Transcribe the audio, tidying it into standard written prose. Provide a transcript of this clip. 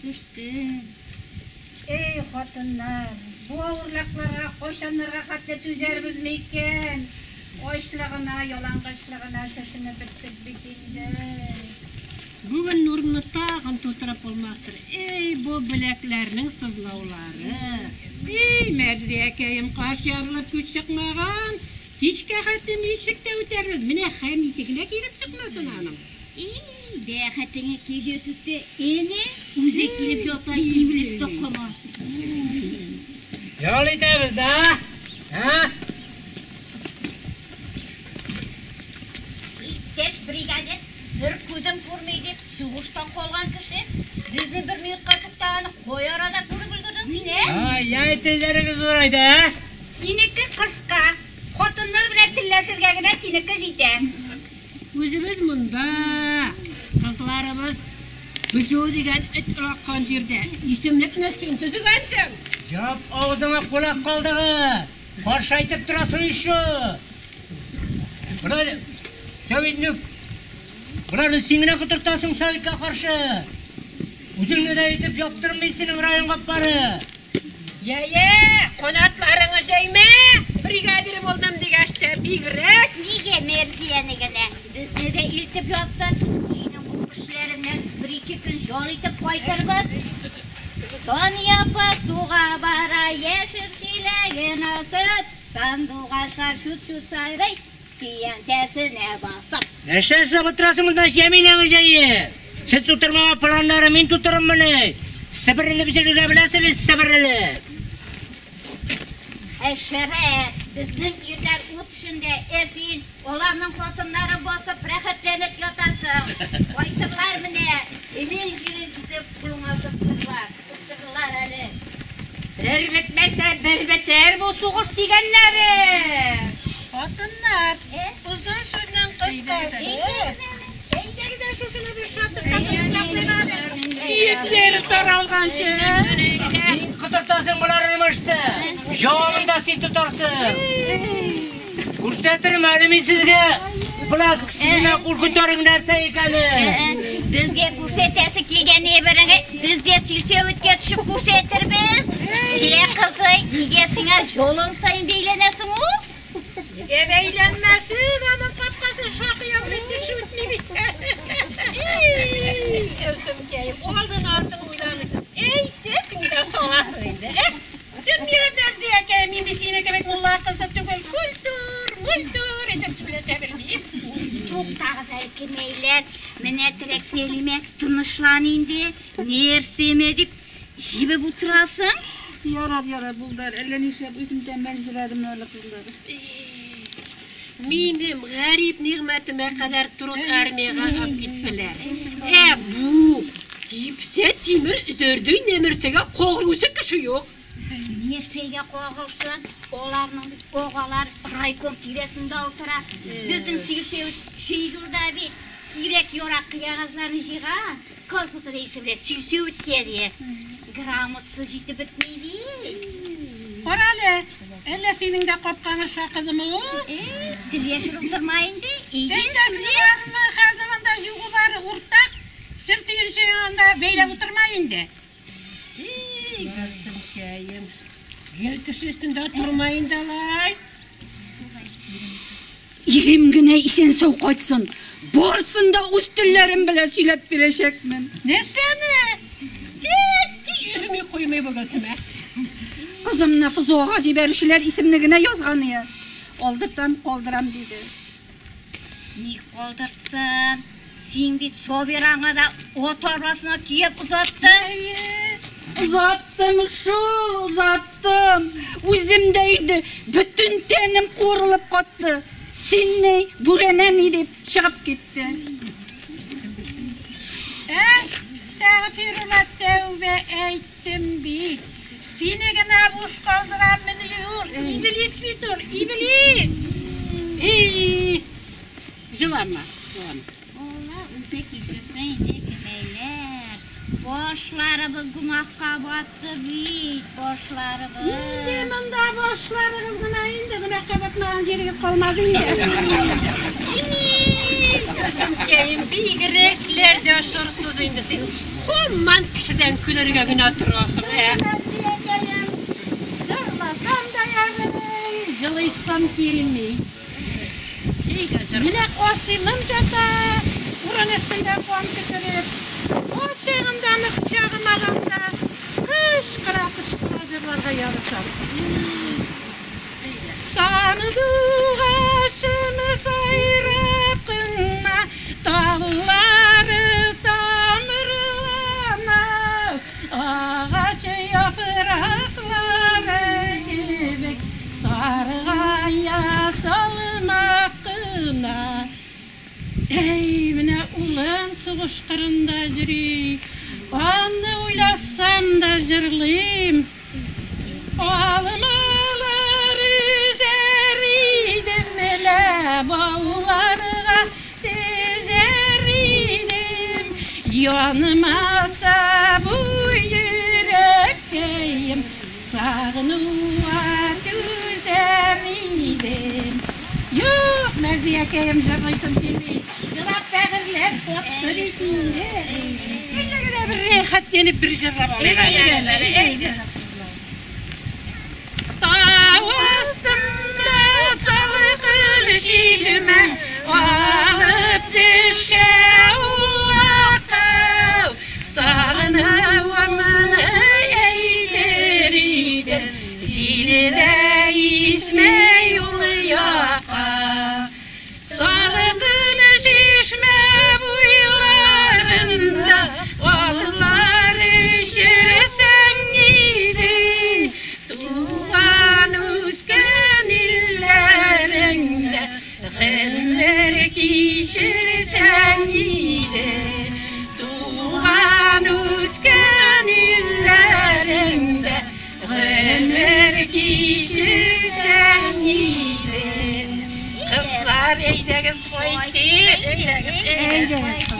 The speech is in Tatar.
төшсен. Эй, хатыннар, бу авырлыкларга кайчаннарга хәтле түзәрбез микән? Ачлыгына, ялангачлыгына шешенеп беттек бит инде. Бүген нурны тагын тутырып булмастыр. Эй, бу беләкләрнең сызлаулары. Эй, Мәрзиякәем, каш ярылып күз чыкмаган. Кичкә хәтле ничек тә үтәрбез. Менә Хәмите генә килеп чыкмасын аның. И, бәхетеңә килгән өсте әнә үзе килеп ята иблис токымы. Ял итәбез, да? Ә? Иптәш бригадир, бер күзем күрми дип, сугыштан калган кеше, безне бер минутка туктаганы кай арада күреп өлгердең син, ә? Ай-яй, телләрегез зурайды, ә? Синеке кыска. Хатыннар белән телләшергә генә синеке җитә. Үзебез монда, кызларыбыз Бөҗү дигән эт олаккан җирдә. Исемлекне син төзегәнсең. Яп авызыңа кулак калдыгы! Каршы әйтеп торасың еще! Болар советник. Боларны син генә котыртасың советка каршы. Үзеңне дә итеп яптырмый синең район каппары. Йә-йә, канатларыңны җәймә, бригадир булдым дигәч тә бигрәк. Нигә Мәрзияне генә? Безне дә илтеп яптыр. Синең бу эшләреңнән бер-ике көн ял итеп кайтырбыз. Сания апа суга бара, яшел чиләген асып, сандугачлар чут-чут сайрый, көянтәсенә басып. Нәрсә эшләп утырасың монда, Җәмиләң җәе? Сез тутырмаган планнары мин тутырырмыни? Себерелеп йөрергә беләсез бит, себерелеп. Хәшәрәт, безнең ирләр ут эчендә, ә син аларның хатыннарын басып рәхәтләнеп ятасың. Кайтырлар менә, имин җирен кисеп кулыңа тоттырырлар, тоттырырлар әле. Бер бетмәсә, бер бетәр бу сугыш дигәннәре. Хатыннар, озын сүзнең кыскасы. Әйдәгез дә шушыны бер шатырдатып яклыйк әле. Сөякләре таралганчы. Син котыртасың боларны мышты. Җавабын да син тотарсың. Күрсәтермен әле мин сезгә. Болар сезнең кул күтәрү нәрсә икәнен. Безгә күрсәтәсе килгән әйбереңне без дә сельсоветка төшеп күрсәтербез. Җә, кызый, нигә сиңа жолың саен бәйләнәсең ул? Нигә бәйләнмәсен, аның капкасын шакый алмый кеше үтми бит. Эй, Гөлсемкәем, алдын артын уйламыйсың. Әйтәсең дә саласың инде, ә? Син минем Мәрзиякәем, мин бит синең кебек мулла кызы түгел. Культур, мультур итеп сөйләшә белмим. Туктагыз әле, кемәйләр. Менә терәк Сәлимә, тынычлан инде. Нәрсәме дип җибеп утырасың? Ярар, ярар, булды әле. Әллә нишләп үзем дә мәнҗерәдем әле, кызлар. Минем гарип Нигъмәтемә кадәр труд армиягә алып киттеләр. Ә бу типсә тимер өзәрдәй нәмәрсәгә кагылучы кеше юк. Нәрсәгә кагылсын? Аларның бит агалар райком тирәсендә утыра. Безнең сельсовет Шәйдулда бит кирәк-ярак кәгазьләрне җыйган. Колхоз рәисе белән сельсоветка ди. Грамотасы җитеп бетми ди. Кара әле, әллә синең дә капкаңы шакыдымы ул? Эй, тел яшереп утырма инде. Әйдә, Әйтәсең сөйлә. бармы, хәзер монда югы бар, уртак. Сер тигенче анда бәйләп утырма инде. Эй, Гөлсемкәем, гел кеше өстендә торма инде алай. Ирем генә исән-сау кайтсын. Барсын да үз телләрем белән сөйләп бирәчәкмен. Нәрсәне? Тик өзми куймый бу Гөлсемә. Кызымны ФЗОга җибәрүчеләр исемне генә язган иде. Алдыртам, калдырам диде. Ник калдыртсын? Син бит Собираңа да ат арбасына төяп озаттың. Озаттым шул, озаттым. Үзем дә инде бөтен тәнем куырылып катты. Син ни, бүрәнә ни дип чыгып китте. Әстәгъфирулла, тәүбә әйттем бит. Сине генә буш калдыраммыни ул? Иблис бит ул, иблис. Эй, җылама, җылама. Алла үзе кичерсен инде, кемәйләр. Башларыбыз гөнаһка батты бит, башларыбыз. Инде монда башларыгыз гына инде гөнаһка батмаган җирегез калмады инде. Гөлсемкәем, бигрәкләр дә чорсыз инде син. Һаман кешедән көләргә генә торасың, ә? Мәрзиякәем, җырласам да ярый, җылыйсым килми. Әйдә, җырла. Менә Касыймым ята, урын өстендә кан төкереп. Кайчагында аны кочагыма алам да, кычкыра-кычкыра җырларга ябышам. Сандугачым сайрап кына, таллары тамырлана, агач яфраклары кебек саргая салмак кына. Әй, менә улым сугыш кырында йөри. Аны уйласам да җырлыйм. Алмалар өзәр идем, лә бауларга тезәр идем. Янмаса бу йөрәккәем, сагынуга түзәр идем. Юк, Мәрзиякәем, җырлыйсым килми. Җылап бәгырьләр катты бит инде. Әйдә генә бер рәхәтләнеп бер җырлап алыйк әле. Әйдә. Тау астында салкын чишмә агып төшә улакау. Сагынуымны әйтер идем, җилдә исмә юл якка. Салкын чишмә буйларында атлар эчерсәң иде. Туган үскән илләреңдә гомер кичерсәң иде. Туган үскән илләреңдә гомер кичерсәң иде. Кызлар, әйдәгез, кайтыйк. Әйдәгез, әйдәгез.